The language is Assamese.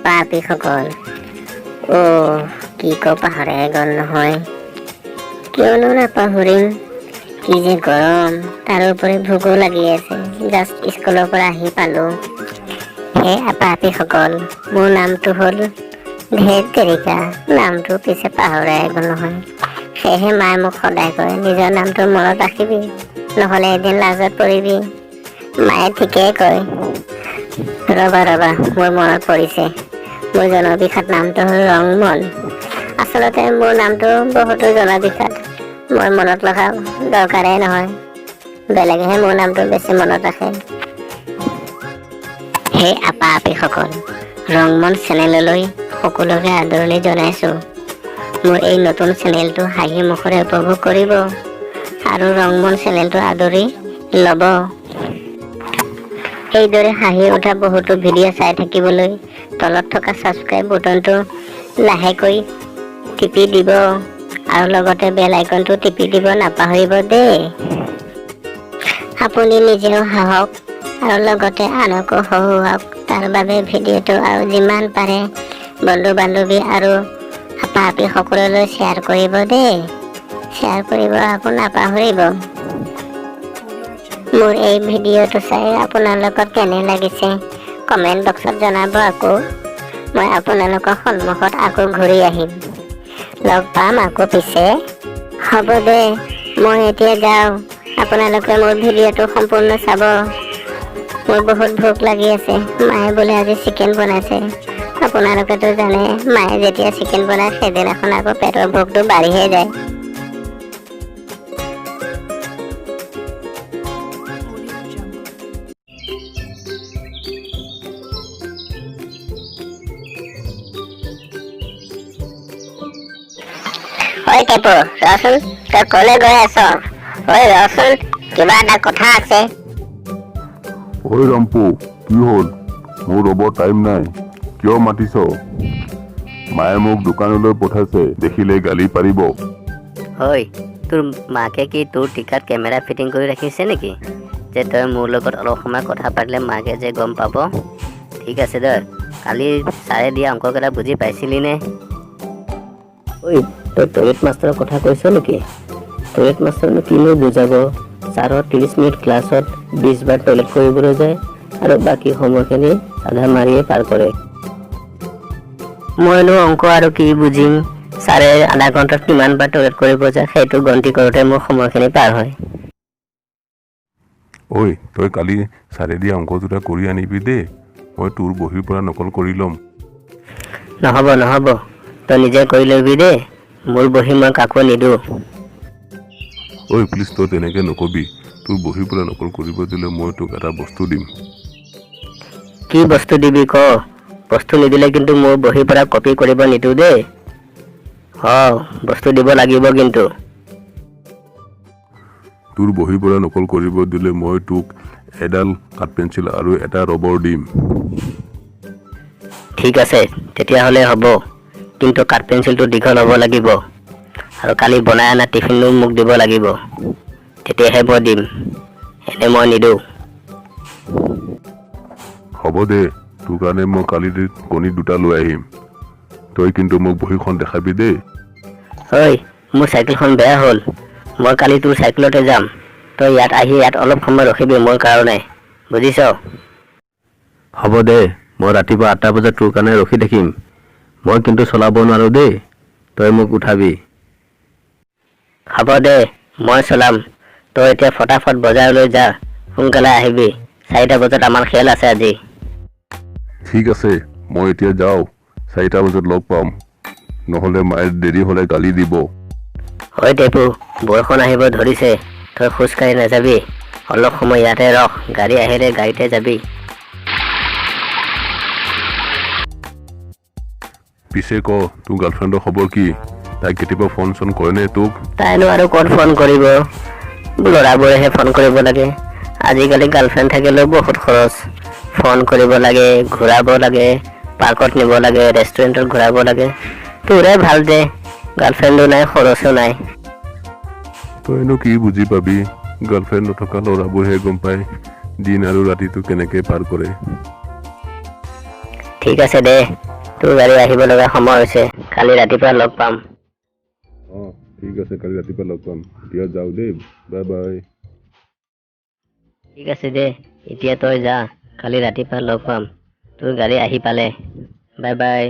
আপা আপিসকল, অ' কি কওঁ, পাহৰাই গ'ল নহয়। কিয়নো নাপাহৰিম? কি যে গৰম, তাৰোপৰি ভোকো লাগি আছে। জাষ্ট স্কুলৰ পৰা আহি পালোঁ। হে আপা আপিসকল, মোৰ নামটো হ'ল ধেত তেৰিকা, নামটো পিছে পাহৰাই গ'ল নহয়। সেয়েহে মায়ে মোক সদায় কয়, নিজৰ নামটো মনত ৰাখিবি, নহ'লে এদিন লাজত পৰিবি। মায়ে ঠিকেই কয়। ৰ'বা ৰ'বা, মোৰ মনত পৰিছে। মোৰ জনবিখ্যাত নামটো হ'ল ৰংমন। আচলতে মোৰ নামটো বহুতো জনবিখ্যাত, মই মনত ৰখা দৰকাৰেই নহয়। বেলেগেহে মোৰ নামটো বেছি মনত ৰাখে। হে আপা আপিসকল, ৰংমন চেনেললৈ সকলোকে আদৰণি জনাইছোঁ। মোৰ এই নতুন চেনেলটো হাঁহি মুখেৰে উপভোগ কৰিব আৰু ৰংমন চেনেলটো আদৰি ল'ব। এইদৰে হাঁহি উঠা বহুতো ভিডিঅ' চাই থাকিবলৈ তলত থকা ছাবস্ক্ৰাইব বুটনটো লাহেকৈ টিপি দিব আৰু লগতে বেল আইকনটো টিপি দিব নাপাহৰিব দেই। আপুনি নিজেও হাঁহক আৰু লগতে আনকো হহুৱাওক। তাৰ বাবে ভিডিঅ'টো আৰু যিমান পাৰে বন্ধু বান্ধৱী আৰু আপা আপি সকলোলৈ শ্বেয়াৰ কৰিব দেই। শ্বেয়াৰ কৰিব আকৌ নাপাহৰিব। মোৰ এই ভিডিঅ'টো চাই আপোনালোকৰ কেনে লাগিছে কমেণ্ট বক্সত জনাব। আকৌ মই আপোনালোকৰ সন্মুখত আকৌ ঘূৰি আহিম, লগ পাম আকৌ পিছে। হ'ব দে, মই এতিয়া যাওঁ। আপোনালোকে মোৰ ভিডিঅ'টো সম্পূৰ্ণ চাব। মোৰ বহুত ভোক লাগি আছে। মায়ে বোলে আজি চিকেন বনাইছে। আপোনালোকেতো জানে, মায়ে যেতিয়া চিকেন বনায় সেইদিনাখন আকৌ পেটৰ ভোকটো বাঢ়িহে যায়। Audio Jungle. ঐ টেপু, ৰচোন, তই ক'লৈ গৈ আছ? ঐ ৰচোন, কিবা এটা কথা আছে। ঐ ৰাম্পু, কি হ'ল? মোৰ ৰ'ব টাইম নাই। কিয় মাতিছ? মায়ে মোক দোকানলৈ পঠাইছে, দেখিলে গালি পাৰিব। ঐ, তোৰ মাকে কি তোৰ টিকাত কেমেৰা ফিটিং কৰি ৰাখিছে নেকি যে তই মোৰ লগত অলপ সময় কথা পাতিলে মাকে যে গম পাব? ঠিক আছে দে, কালি ছাৰে দিয়া অংককেইটা বুজি পাইছিলি নে? ঐ, তই টয়লেট মাষ্টৰৰ কথা কৈছ নেকি? টয়লেট মাষ্টৰনো কিনো বুজাব? ছাৰৰ 30 মিনিট ক্লাছত 20 বাৰ টয়লেট কৰিবলৈ যায় আৰু বাকী সময়খিনি চাধা মাৰিয়ে পাৰ কৰে। মইনো অংক আৰু কি বুজিম? ছাৰে আধা ঘণ্টাত কিমান বাৰ টয়লেট কৰিব যায়, সেইটো গন্তি কৰোঁতে মোৰ সময়খিনি পাৰ হয়। ঐ, তই কালি ছাৰে দিয়া অংক দুটা কৰি আনিবি দেই। মই তোৰ বহীৰ পৰা নকল কৰি ল'ম। নহ'ব নহ'ব, তই নিজে কৰি ল'বি দেই। মোৰ বহী মই কাকো নিদিওঁ। ঐ প্লিজ, তই তেনেকৈ নকবি। তোৰ বহীৰ পৰা নকল কৰিব দিলে মই তোক এটা বস্তু দিম। কি বস্তু দিবি ক? বস্তু নিদিলে কিন্তু মোৰ বহীৰ পৰা কপি কৰিব নিদিওঁ দেই। অঁ, বস্তু দিব লাগিব কিন্তু। তোৰ বহীৰ পৰা নকল কৰিব দিলে মই তোক এডাল কাঠ পেঞ্চিল আৰু এটা ৰবৰ দিম। ঠিক আছে, তেতিয়াহ'লে হ'ব। কিন্তু কাঠ পেঞ্চিলটো দীঘল হ'ব লাগিব আৰু কালি বনাই অনা টিফিনটো মোক দিব লাগিব, তেতিয়াহে মই দিম। এনে মই নিদিওঁ। হ'ব দে, তোৰ কাৰণে মই কালি কণী দুটা লৈ আহিম। তই কিন্তু মোক বহীখন দেখাবি দেই। ঐ, মোৰ চাইকেলখন বেয়া হ'ল। মই কালি তোৰ চাইকেলতে যাম। তই ইয়াত আহি ইয়াত অলপ সময় ৰখিবি মোৰ কাৰণে, বুজিছ? হ'ব দে, মই ৰাতিপুৱা 8টা বজাত তোৰ কাৰণে ৰখি থাকিম। মই কিন্তু চলাব নোৱাৰোঁ দেই, তই মোক উঠাবি। হ'ব দে, মই চলাম। তই এতিয়া ফটাফট বজাৰলৈ যা, সোনকালে আহিবি। 4টা বজাত আমাৰ খেল আছে আজি। ঠিক আছে, মই এতিয়া যাওঁ। 4টা বজাত লগ পাম। নহ'লে মায়ে দেৰি হ'লে গালি দিব। ঐ টেপু, বৰষুণ আহিব ধৰিছে। তই খোজকাঢ়ি নাযাবি, অলপ সময় ইয়াতে ৰখ। গাড়ী আহিলে গাড়ীতে যাবি। পিছে ক, তোৰ গাৰ্লফ্ৰেণ্ডৰ খবৰ কি? তাই কেতিয়াবা ফোন চোন কৰেনে তোক? তাইনো আৰু ক'ত ফোন কৰিব? ল'ৰাবোৰেহে ফোন কৰিব লাগে। আজিকালি গাৰ্লফ্ৰেণ্ড থাকিলেও বহুত খৰচ। ফোন কৰিব লাগে, ঘূৰাব লাগে, পাৰ্কত নিব লাগে, ৰেষ্টুৰেণ্টত ঘূৰাব লাগে। তোৰে ভাল দে, গাৰ্লফ্ৰেণ্ডো নাই, খৰচো নাই। তইনো কি বুজি পাবি? গাৰ্লফ্ৰেণ্ড নথকা ল'ৰাবোৰহে গম পায় দিন আৰু ৰাতিটো কেনেকৈ পাৰ কৰে। ঠিক আছে দে। তোৰ গাড়ী আহিব লগা সময় হৈছে, কালি ৰাতিপুৱা লগ পাম। অঁ, ঠিক আছে, কালি ৰাতিপুৱা লগ পাম। এতিয়া যাওঁ দেই, বাই বাই। ঠিক আছে দে, এতিয়া তই যা, কালি ৰাতিপুৱা লগ পাম। তোৰ গাড়ী আহি পালে, বাই বাই।